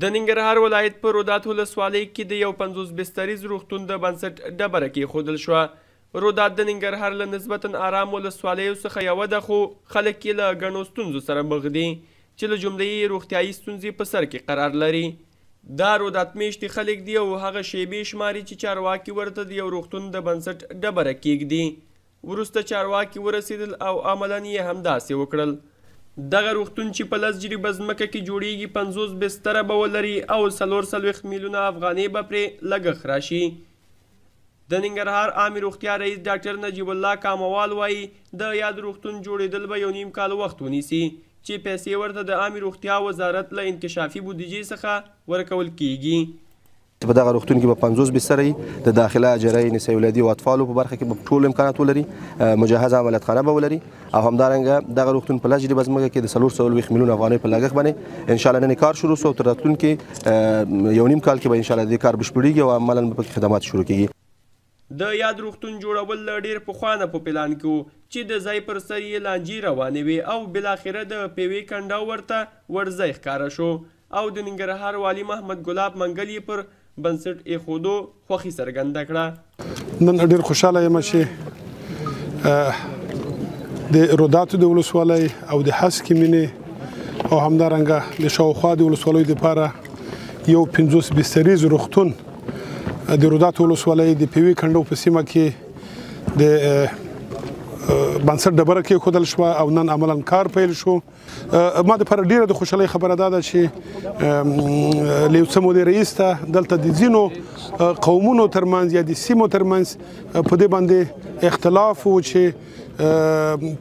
د ننګرهار ولایت په رودات ولسوالۍ کې د یو 50 بستریز روغتون د بنسټ ډبره کېښودل شوه. رودات د ننګرهار له نسبتاً ارام ولسوالیو څخه یوه ده، خو خلک یې له ګڼو ستونزو سره مخ دي چې له جملې یې روغتیایي ستونزې په سر کې قرار لري. دا رودات میشتي خلک دي او هغه شیبې شماري چې چارواکي ورته د یو روغتون د بنسټ ډبره کیږدي. وروسته چارواکي ورسېدل او عملاً یې همداسې وکړل. دغه روغتون چې په 10 جریبه ځمکه کې جوړیږي 50 بستره به ولري او 44 میلیونه افغانۍ به پرې لګښت راشي. د ننګرهار عامې روغتیا رئیس ډاکټر نجیب الله کاموال وایي د یاد روغتون جوړېدل به 1.5 کال وخت ونیسي چې پیسې ورته د عامې روغتیا وزارت له انکشافي بودیجې څخه ورکول کیږي. په دغه روغتون کې به 50 بستره وي، د داخله، جراحي، نساء ولادي او اطفالو په برخه کې به ټول امکانات ولري، مجهزه عملیاتخانه به ولري او همدارنګه دغه روغتون په 10 جریبه ځمکه کې د 44 میلیون افغانۍ په لګښت باندې انشاءالله نن کار شروع سو او تر راتلونکي 1.5 کال کې به انشاءالله د کار بشپړیږي او عملاً به پکې خدمات شروع کیږي. د یاد روغتون جوړول له ډېر پخوا نه په پلان کې و چې د ځای پر سر یې لانجې روانې وې او بالاخره د پیوې کنډاو ورته ورځی ښکاره شو او د ننګرهار والي محمد ګلاب منګل یې پر بنسټ ایښودو خوښي څرګنده کړه. نن ډېر خوشحاله یم چې د روداتو د ولسوالۍ او د هسکې مینې او همدارنګه د شاوخوا د ولسوالیو دپاره یو 50 بستریز روغتون د روداتو ولسوالۍ د پیوې کنډو په سیمه کې د بنسټ ډبره کېښودل شوه او نن عملاً کار پیل شو. ما دپاره ډېره د خوشحالۍ خبره دا ده چې له یو څه مودې رئیس ته دلته د ځینو قومونو ترمنځ یا د سیمو ترمنځ په دې باندې اختلاف و چې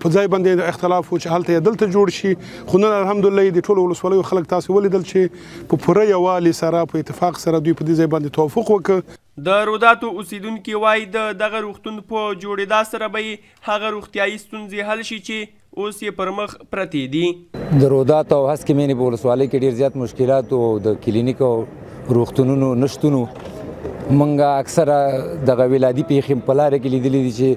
په ځای باندې اختلاف و چې هلته یې دلته جوړ شي، خو نن الحمدلله د ټولو ولسوالیو خلک تاسو ولیدل چې په پوره یووالي سره په اتفاق سره دوی په دې ځای باندې توافق وکړ. د روداتو اوسیدونکي وایي د دغه روغتون په جوړېدا سره به یې هغه روغتیایي ستونزې حل شي چې اوس یې پر مخ پرتې دي. د روداتو او هسکې مینې په ولسوالۍ کې ډېر زیات مشکلات او د کلینیک او روغتونونو نشتون و. موږ اکثره دغه ولادي پېښې په لاره کې لیدلې دي چې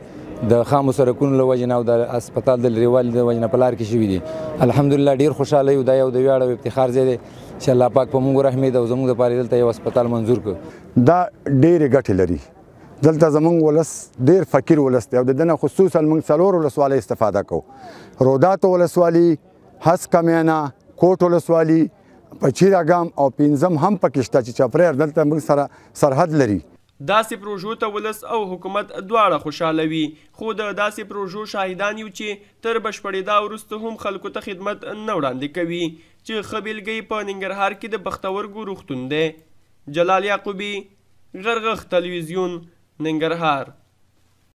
د خامو سرکونو له وجې نه او د هسپتال د لرېوالي د وجې نه په لار کې شوي دي. الحمدلله ډېر خوشحاله یو، دا یو د ویاړ او افتخار ځای دی چې الله پاک په موږ ورحمېد او زموږ دپاره دلته یو هسپتال منظور کړ. دا ډېرې ګټې لري. دلته زموږ ولس ډېر فقیر ولس دی او د ده نه خصوصا موږ 4 ولسوالۍ استفاده کوو: روداتو ولسوالي، هسکه مینه، کوټ ولسوالي، پچیر اګام او پنځم هم پکې شته چې چپریر دلته موږ سره سرحد لري. داسې پروژو ته ولس او حکومت دواړه خوشحاله وي، خو د داسې پروژو شاهدان یو چې تر بشپړېدا وروسته هم خلکو ته خدمت نه وړاندې کوي چې ښه بېلګه یې په ننګرهار کې د پښتورګو روغتون دی. جلال یعقوبي، غرغښت تلویزیون، ننګرهار.